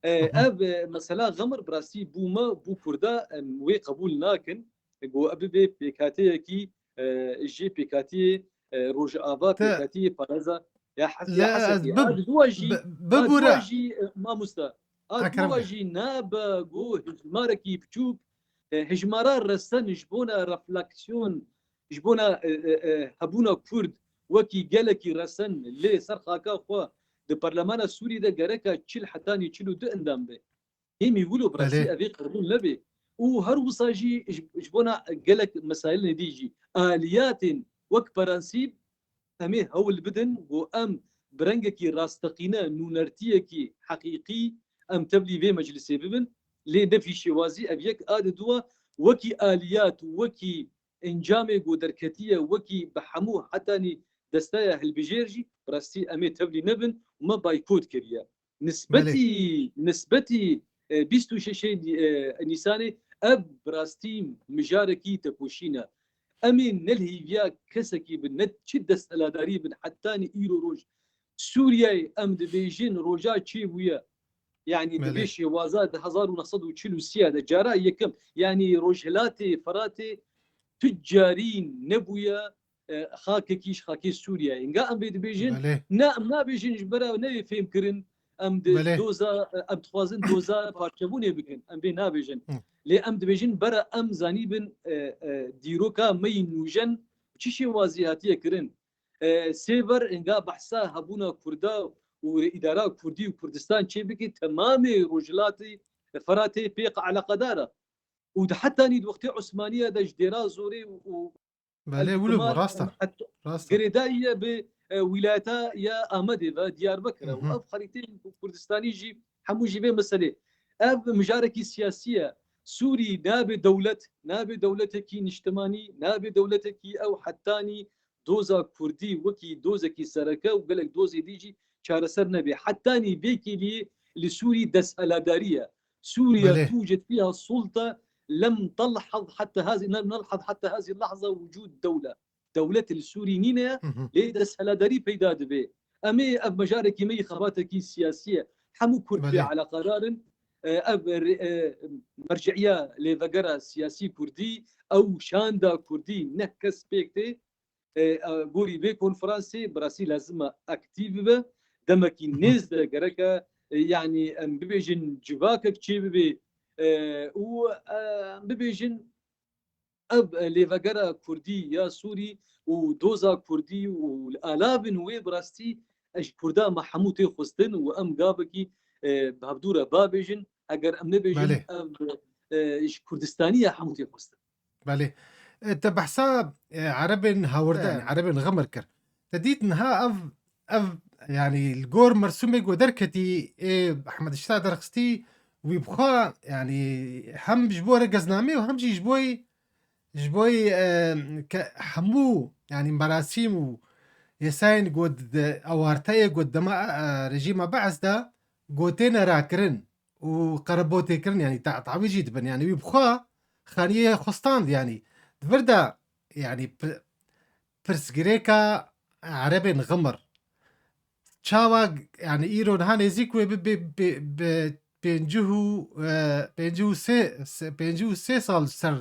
E, Hı hı. Ev, e, mesela Xemir bi rastî bû me, bû Kurda, em wê qebûl nakin. Go ev bibe pêkhateyekî, e, ji pêkhatiyê, e, Rojava, Te pêkhatiyê parêza ya Hes-, ya Lê ez Hesekê. bi-, A di duwa jî, bi-, a bibûre. duwa jî, e, mamosta. A Ekrem duwa Bey. jî nabe go hejmarekî biçûk, e, hejmara resen ji bona refleksiyon, ji bona, e, e, e, hebûna Kurd wekî gelekî resen lê ser xaka xwe di Parlemana Sûrî de gereka çil hetanî çil û du endam be. Hêmî wilo bi rastî Belê. evê qebûl nebe. Û her wisa jî ji, ji bona gelek mesailên dî jî aliyatên wek prensîp em ê hewl bidin ku em bi rengekî rasteqîne, nûnertiyekî heqîqî em tevlî vê meclisê bibin. Lê ne vî şêwazî ev yek a di duwa wekî aliyat, wekî encamê ku derketiye, wekî bi hemû hetanî desteya hilbijêr jî bi rastî em ê tevlî nebin û me baykot kiriye. Nisbetî, Belê. nisbetî, e, bîst û şeş, e, Nîsanê ev bi rastî mijarekî tekoşîn e. Em ê ne li hêviya kesekî bin, ne çi desthiladarî bin, hetanî îro roj Sûriyeyê em dibêjin roja çêbûye. Yanî di vê Belê. şêwaza di hezar û neh sed û çil û sê de cara yekem, yanî Rojhilatê Firatê tu carî nebûye, e, xakekî ji xakê Sûriyeyê. Hinga em vê dibêjin, Belê. ne, em nabêjin ji ber ew neyê fêhmkirin, em di Belê. doza, e, em dixwazin doza parçebûnê bikin. Em vê nabêjin. Hı. Lê em dibêjin bera em zanîbin, e, e, dîroka me yî nûjen çi şêwazî hatiye kirin. E, sê ver hinga behsa hebûna Kurda û îdara Kurdî û Kurdistan çê bike, temamê Rojhilatê Firatê pê eleqedar e. Û di hetanî di wextê Osmaniye de ji Dêra Zorê û, û Belê, wilo bû, Elkimar, rast e. Rast e. Girêdayî ye bi, e, wîlayeta ya Amedê ve Diyarbekir e. Hı hı. Û ev xerîteyên Kurdistanî jî hemû jî vê meselê. Ev mijarekî siyasî ye. Sûrî nabe dewlet, nabe dewletekî niştimanî, nabe dewletekî ew hetanî doza Kurdî wekî dozekî sereke û gelek dozê dî jî çareser nebe. Hetanî vê kêliyê li Sûrî desthiladarî ye. Sûriye Belê. توجد فيها سلطة لم تلحظ حتى هذه، لم نلحظ حتى هذه اللحظة وجود دولة. Dewlet li Sûrî nîne, Hı hı. lê desthiladarî peyda dibe. Em ê ev mijarekî me yî xebatekî siyasî ye. Hemû Kurd pê Belê. eleqedar in. E, ev re-, e, merciya lêvegera siyasî Kurdî, ew şanda Kurdî, neh kes pêk tê. E, e, gorî vê konferansê bi rastî lazim e aktîf bibe. Demekî Hı hı. nêz de gereke, e, yanî em bibêjin civakek çê bibe, e, û, e, em bibêjin ev, e, lêvegera Kurdî ya Sûrî û doza Kurdî û alavên wê bi rastî, e, ji Kurda me hemû tê xwestin û em gavekî, e, bi hevdû re babêjin. Eger em nebêjin, Belê. ev, e, ji Kurdistaniya hemû tê xwestin. Belê. E, te behsa, e, Erebên hawirde, He. yani Erebên Xemir kir. Te dît niha ev, ev, yani li gor mersûmê ku derketî, ê Ehmed Şita derxistî, wî bi xwe, yani hem ji bo regeznamê û hem jî ji bo, ji bo, e, ke hemû, yani merasîm û yesayên ku di, di awarteyê ku dema, e, rejîma Be'es de ku têne rakirin û qerebotê kirin, yani ta-, tawî jî dibin. Yani wî bi xwe xaniyê xwe stand, yani. Di vir de, yani pi-, pirsgirêka Erebên Xemir. Çawa, yani îro niha nêzîk wê bi, bi, bi, bi pêncî û, e, pêncî û sê, se-, pêncî û sê sal ser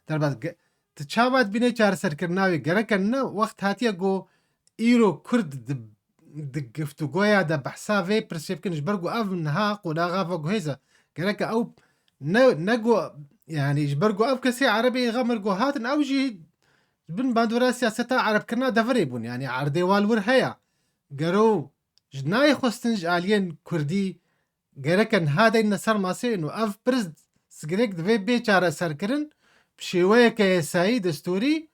derbas ge-, tu çawa dibînî çareserkirina wê? Gereke ne wext hatiye ku îro Kurd di, di giftugoya de behsa vê pirsê bikin, ji ber ku ev niha qonaxa veguhêz e. Gereke ew ne, ne ku, yani ji ber ku ev kesê Erebê Xemir ku hatin, ew jî ji bin bandora siyaseta Erebkirina deverê bûn. Yani erdê wan wir heye. Gero ji nayê xwestin ji aliyên Kurdî gereke niha deyne ser masê û ev pirs sigirêk divê bê çareserkirin bi şêweyeke yasayî, destûrî.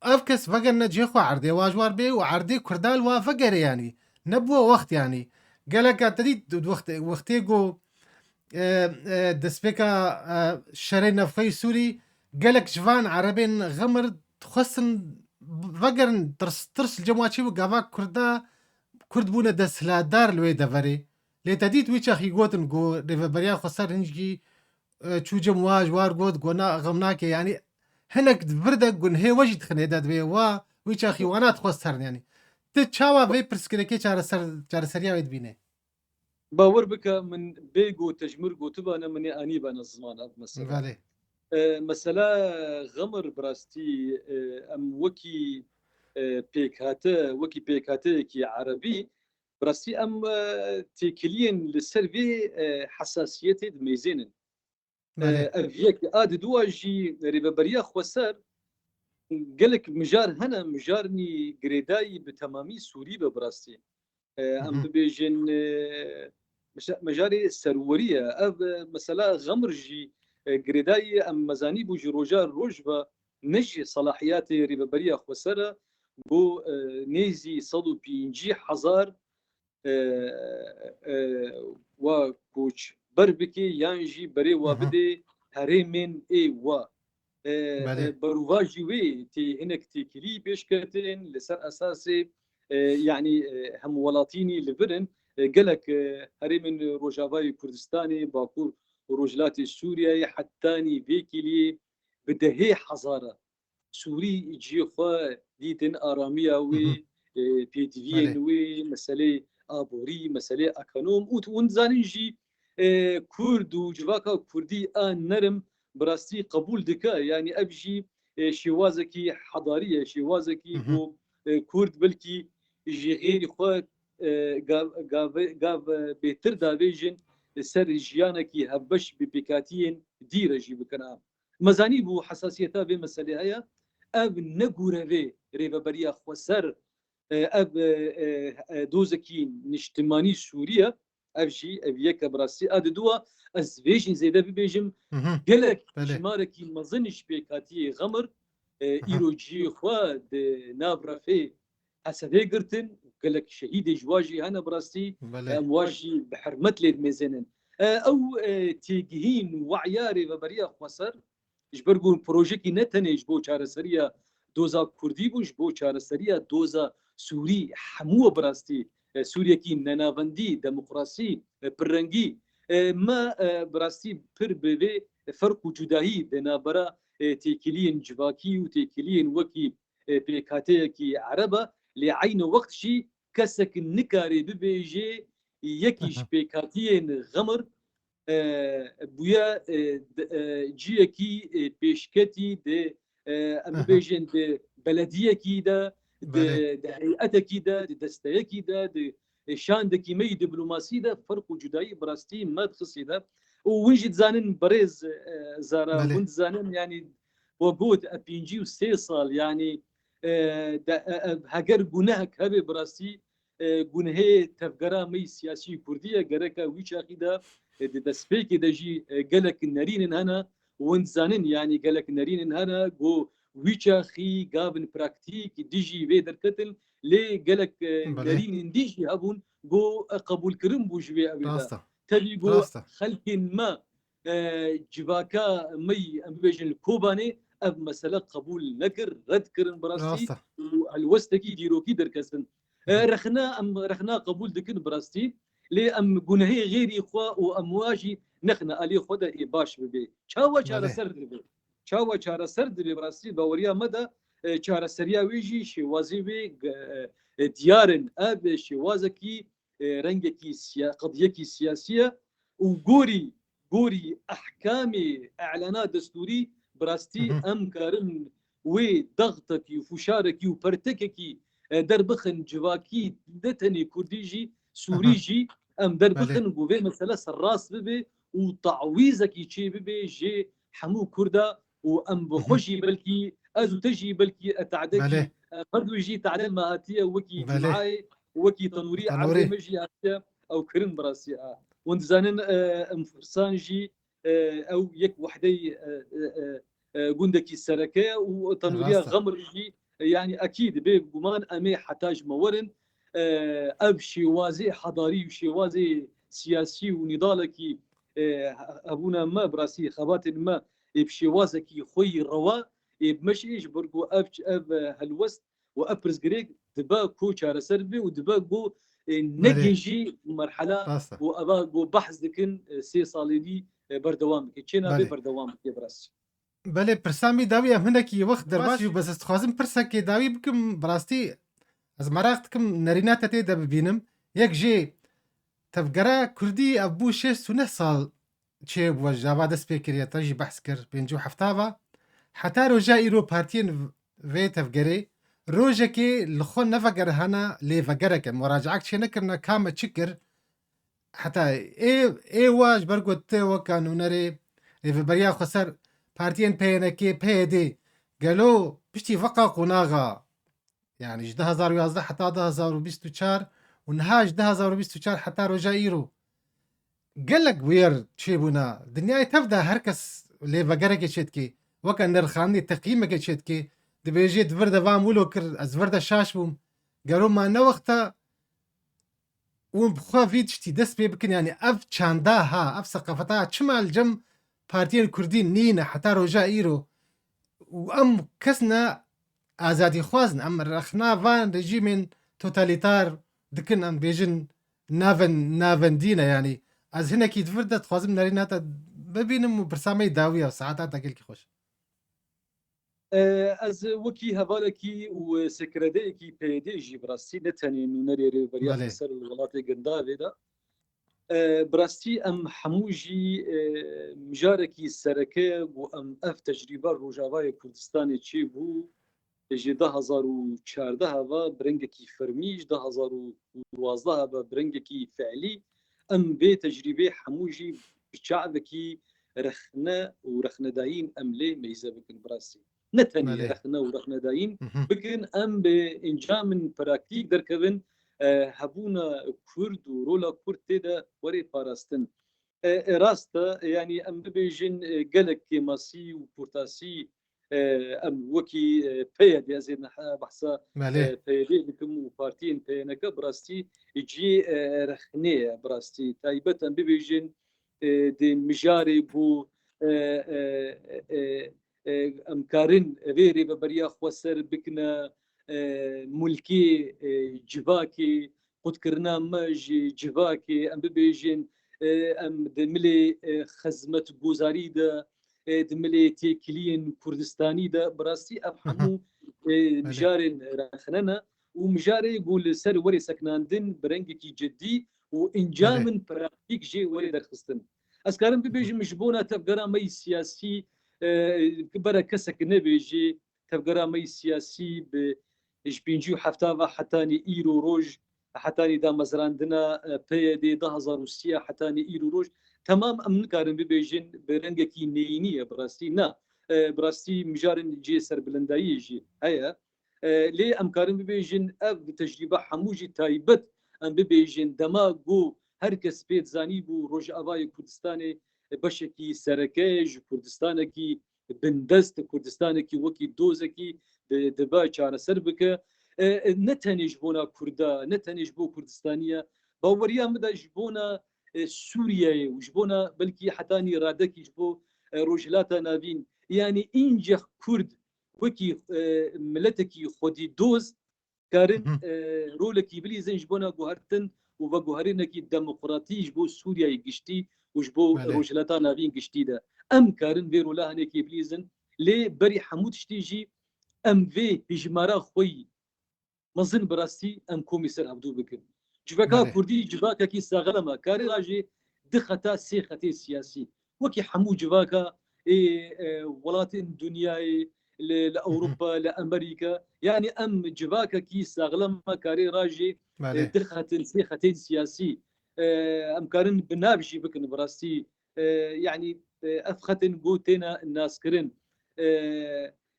Ev kes vegerine cihê xwe, erdê wa ji war bê û erdê Kurda li wa vegerê, yanî. Nebûye wext, yanî. Geleka te dît wext-, wextê ku, e, e, destpêka, e, şerê navxweyî Sûrî, gelek ji van Erebên Xemir dixwestin vegerin, tirs, tirs li cem wa çêbû, gava Kurda, Kurd bûne desthilatdar li wê deverê. Lê te dît wî çaxî gotin ku Rêveberiya Xweser Hincgî e, çû cem wa, ji war got, gona, xem nake. Yanî hinek vir de gunhê we jî dixine de divê wa, wî çaxî wana dixwest herin yanî. Ti çawa vê pirsgirêkê çareser, çareseriya wê dibîne? Bawer bike, min bê ku te ji min gotibane, min ê anîbane ziman ev mesele. Belê. E, mesela Xemir bi rastî, e, em wekî, e, pêkhate, wekî pêkhateyekî erebî, bi rastî em, e, têkiliyên li ser vê, e, hesasiyetê dimêzênin. E, Belê. Ev yek. A di dua jî rêveberiya xweser gelek mijar hene, mijarnî girêdayî bi temamî Sûrî be bi rastî. E, Hı em hı. bibêjin, e, meşa-, mejarê serwerî ye. Ev, e, mesela Xemir jî, e, girêdayî em mezanî bû ji roja roj ve ne ji selahiyatê rêveberiya xweser e, ku, e, nêzî sed û pêncî hezar, e, e, wa koçber bike yan jî berê wa Hı hı. bide herêmên ê wa. E, Belê. e, berovajî wê tê hinek têkilî pêşketin li ser esasê, e, yanî, e, hemwelatînî li vir in. E, gelek, e, herêmên Rojavayê Kurdistanê, Bakur û Rojhilatê Sûriyeyê hetanî vê kîliyê bi dehê hezara Sûrî cihê xwe dîtin, aramiya Hı wê, hı. e, pêdiviyên Belê. wê, meselê aborî, meselê ekonom û hûn dizanin jî, e, Kurd û civaka Kurdî a nerm bi rastî qebûl dike. Yanî ev jî, e, şêwazekî hedarî ye, şêwazekî Hı hı. ku, e, Kurd belkî ji xêrî xwe, e, gav, gav, gav, e, bêtir davêjin, e, ser jiyanekî hevbeş bi pêkhatiyên dî re jî bikine. Mezanî bû hesasiyeta vê meselê heye. Ev ne gorevê rêveberiya xweser, e, ev, e, e, e, dozekî niştimanî Sûrî ye. Ev jî, ev yek e bi rastî. A di dua, ez vê jî zêde bibêjim, Hı hı. gelek Belê. jimarekî mezin ji pêkhatiyê Xemir, e, Hı hı. îro cihê xwe di nav refê Hesedê girtin, gelek şehîdê ji wa jî hene bi rastî. Belê. Em wa jî bi hermet lê dimêzênin. E, ew, e, têgihîn û we'ya rêveberiya xweser, ji ber ku projekî ne tenê ji bo çareseriya doza Kurdî bû, ji bo çareseriya doza Sûrî hemû bi rastî, e, Sûriyekî nenavendî, demokrasî, e, pirrengî, e, me, e, bi rastî pir bi vê ferq û cudahî di navbera, e, têkiliyên civakî û têkiliyên wekî, e, pêkhateyekî ereb e. Lê eyni wext jî kesek nikarê bibêje yekî ji Aha. pêkhatiyên Xemir, e, bûye, e, d-, e, ciyekî, e, pêşketî di, e, em Aha. bibêjin di belediyekî de, di, Belê. di heyetekî de, di desteyekî de, di, e, şandekî me yî diplomasî de ferq û cudayî bi rastî me dixisî de. Û hûn jî dizanin birêz, e, Zara, Belê. hûn dizanin, yanî we got, e, pêncî û sê sal, yanî, e, de, e, e, heger gunehek hebe bi rastî, e, gunehê tevgera me yî siyasî kurdî ye, gereka wî çaxî de, e, di destpêkê de jî, e, gelek nerînin hene, hûn dizanin, yanî gelek nerînin hene, ku wî çaxî gavin praktîk dijî vê derketin, lê gelek, e, Belê. nerînin dî jî hebûn, ku, e, qebûlkirin bû ji vê ewê de. Rast e. Tevî ku Rast e. xelkên me, e, civaka me yî, em bibêjin li Kobanê, ev mesele qebûl nekir, red kirin bi rastî Rast e. û helwestekî dîrokî derketin. E, Hı hı. rexna, em rexna qebûl dikin bi rastî, lê em gunehê xêrî xwe û em wa jî nexine alî xwe de ê baş bibe. Çawa Belê. çareser dibe? Çawa çareser dibe bi rastî? Baweriya me de, e, çareseriya wê jî şêwazê wê, e, e, diyar in. Ev şêwazekî, e, rengekî siya-, qediyekî siyasî ye û gorî, gorî ehkamê e'lana destûrî bi rastî Hı hı. em karin wê dextekî û fûşarekî û pertekekî, e, derbixin civakî ne tenê Kurdî jî, Sûrî Aha. jî em derbixin Belê. ku vê mesele serrast bibe û tawîzekî çê bibe jê hemû Kurda û em bi Hı xwe hı. jî belkî, ez û te jî belkî, e, tadekî, Belê. e, her du jî tade me hatiye wekî Belê. cumeyê, wekî tenûrî Tenûrî. erdê me jî hatiye ew kirin bi rastî. E, hûn dizanin, e, em firsan jî, e, ew yek wehdeyî, e, e, e, e, gundekî sereke ye û tenûriya Rast e. Xemir jî, e, yanî ekîd bê guman em ê heta ji me werin. E, ev şêwazê hedarî û şêwazê siyasî û nîdalekî, e, he-, hebûna me, bi rastî xebatên me ê bi şêwazekî xwe yî rewa ê bi me jî ji ber ku ev, ev, e, helwest û ev pirsgirêk dibe ku çareser bibe û dibe ku, e, Belê. negihîjî merhela Rast e. ku eva ku behs dikin, e, sê salê dî, e, berdewam bike. Çê nabe Belê. berdewam bike biraz. Belê, pirsa min dawî em hinekî wext derbas Baş. bû, bes ez dixwazim pirsekê dawî bikim. Bi rastî ez meraq dikim nerîna te tê de bibînim. Yek jê tevgera Kurdî ev bû şêst û neh sal çêbû, ji ava dest pê kiriye, te jî behs kir, pêncî û heft va. Heta roja îro partiyên vê tevgerê rojekê li xwe nevegerihana lêvegereke, muracaek çê nekirine ka me çi kir, heta ê, ê wa ji ber ku te weka nûnerê rêveberiya xweser partiyên P Y N K, P Y D, gelo piştî veqa qonaxa, yani ji du hezar û yazdeh heta du hezar û bîst û çar û niha ji du hezar û bîst û çar heta roja îro gelek wêr çêbûna. Dinyayê tev de her kes lêvegerekê çêdikê, weke nirxandinê teqîmeke çêdikê, dibêjê di vir de van wilo kir, ez vir de şaş bûm. Gero ma ne wexta û bi xwe vî tiştî dest pê bikin, yani ev çanda ha, ev seqafeta ha, çima li cem partiyên kurdî nîne heta roja îro û em kes ne azadîxwaz in, em rexna van rejîmên totalîtar dikin, em bêjin naven-, navendî ne, yani ez hinekî di vir de dixwazim nerîna te bibînim û pirsa me yê dawî ye, saeta te gelkî xweş. E, ez wekî hevalekî û sekredeyekî P Y D'ê jî bi rastî ne tenê nûnerê rêveberiya Belê. xweser li welatê Gindavê de. E, bi rastî em hemû jî, e, mijarekî sereke ye ku em ev tecrîba Rojavayê Kurdistanê çêbû, ji du hezar û çardeh ve bi rengekî fermî, ji du hezar û duwazdeh ve bi rengekî fe'lî, em vê tecrîbê hemû jî bi çavekî rexne û rexnedayîn em lê meyze bikin bi rastî. Ne tenê Belê. rexne û rexnedayîn Hı hı. bikin, em bi encamên praktîk derkevin, e, hebûna Kurd û rola Kurd tê de were parastin. E, e, rast e, yani em bibêjin, e, gelek kêmasî û kurtasî, e, em wekî, e, P Y D, ez ê niha behsa, Belê. e, P Y D bikim û partiyên P Y N K bi rastî cihê, e, rexnê ye, bi rastî. Taybet em bibêjin, e, di mijarê ku, e, e, e, e, em karin vê rêveberiya xweser bikine, e, mulkê, e, civakê, qutkirina me ji civakê, em bibêjin, e, em di milê, e, xizmetguzarî de, e, di milê têkiliyên Kurdistanî de, bi rastî ev Hı hı. hemû, e, Belê. mijarên rexne ne û mijarê ku li ser werê seknandin bi rengekî cidî û Belê. encamên praktîk jê werê derxistin. Ez karim Hı hı. bibêjim ji bona tevgera me yî siyasî, e, bere kesek nebêjê, tevgera me yî siyasî bi, ji pêncî û heft ve hetanî îro roj, hetanî damezrandina, e, P Y D du hezar û sî hetanî îro roj, temam em nikarin bibêjin bi rengekî neyînî ye bi rastî. Na, e, bi rastî mijarên cihê serbilindayî jî heye. E, lê em karin bibêjin ev tecrîbe hemû jî taybet em bibêjin dema ku her kes pê dizanîbû Rojavayê Kurdistanê beşekî sereke ye ji Kurdistanekî bindest, Kurdistanekî wekî dozekî di-, dibe çareser bike. E, e, ne tenê ji bona Kurda, ne tenê ji bo Kurdistaniya, baweriya min de ji bona, e, Sûriyeyê û ji bona belkî hetanî radekî ji bo, e, Rojhilata Navîn, yanî încex Kurd wekî, e, miletekî xwedî doz karin, Hı hı. e, rolekî bilîzin ji bona guhertin û veguherînekî demokratî ji bo Sûriyeyê giştî û ji bo Belê. Rojhilata Navîn giştî de. Em karin vê rola hinekî bilîzin, lê berî hemû tiştî jî em vê hijmara xwe yî mezin bi rastî em komî ser hevdû bikin. Civaka Belê. Kurdî civakekî saxlem e, karê rajê di xeta sê xetê siyasî. Wekî hemû civaka ê, e, welatên dinyayê, li, li Hı hı. Ewropa, li Amerîka, yanî em civakekî saxlem me karê rajê, e, Belê. di xetên, sê xetên siyasî, e, em karin bi nav jî bikin bi rastî, e, yanî, e, ev xetên ku têne naskirin, e,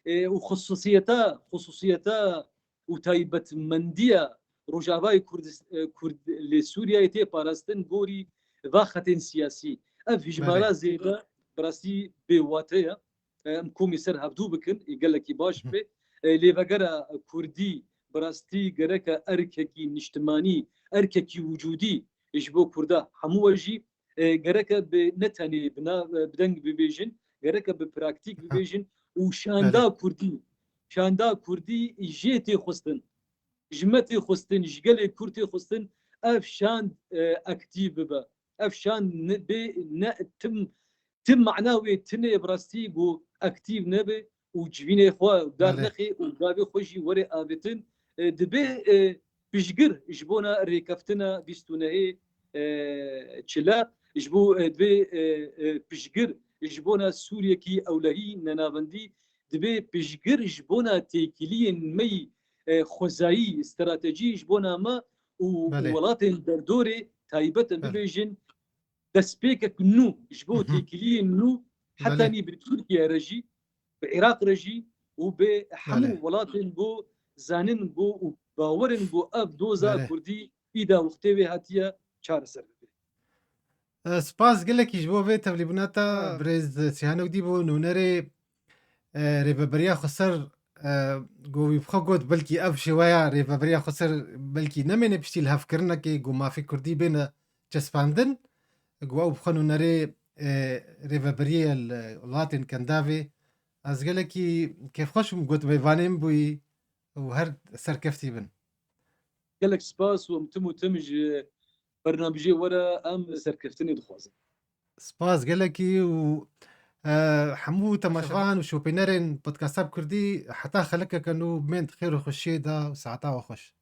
e, û xusûsiyeta, xusûsiyeta û taybetmendiya Rojavayê Kurdis-, e, Kurd lê Sûriyeyê tê parastin gorî va xetên siyasî. Ev hijmara Belê. zêde bi rastî bêwate ye. E, em komî ser hevdû bikin, ê gelekî baş Hı hı. be. E, lêvegera Kurdî bi rastî gereke erkekî niştimanî, erkekî wicûdî ji bo Kurda hemû we jî, e, gereke bi ne tenê bi na-, e, bi deng bibêjin, gereke bi praktîk Aha. bibêjin û şanda Belê. Kurdî, şanda Kurdî jê tê xwestin. Ji me tê xwestin, ji gelê Kurd tê xwestin ev şand, e, aktîf bibe. Ev şand ne, bê, ne tim Tim mana wê tune ye bi rastî ku aktîv nebe û civînê xwe Belê. dernexê û gavê xwe jî were avêtin. E, dibe, e, piştgir ji bona rêkeftina bîst û nehê, e, çila, ji bo, e, divê, e, e, piştgir ji bona Sûriyekî ewlehî nenavendî, dibe piştgir ji bona têkiliyên me yî, e, xwezayî, stratejî ji bona me û Belê. welatên derdorê taybet em Belê. bibêjin destpêkek nû ji bo Hı hı. têkiliyên nû Belê. hetanî bi Tirkiye re jî, bi Iraq re jî û bi hemû Belê. welatên ku zanin ku û bawerin ku ev doza Belê. Kurdî îda wextê wê hatiye çareser bibe. E, spas gelekî ji bo vê tevlîbûna te, birêz Sîhanok Dîbo, nûnerê, e, Rêveberiya Xweser, e, ku wî bi xwe got, belkî ev şêweya Rêveberiya Xweser belkî nemêne piştî lihevkirinekê ku mafê Kurdî bêne çespandin, ku ew bi xwe nûnerê, e, Rêveberiyê li welatên Kendavê. Ez gelekî kêfxweş bûm got mêvanê min bûyî û her serkeftî bin. Gelek spas û em tim û tim ji bernamijê we re em serkeftinê dixwazin. Spas gelekî û, e, hemû temaşevan û şopînerên Podcasta bi Kurdî heta xelekeke nû bên di xêr û xweşiyê de û saeta we xweş.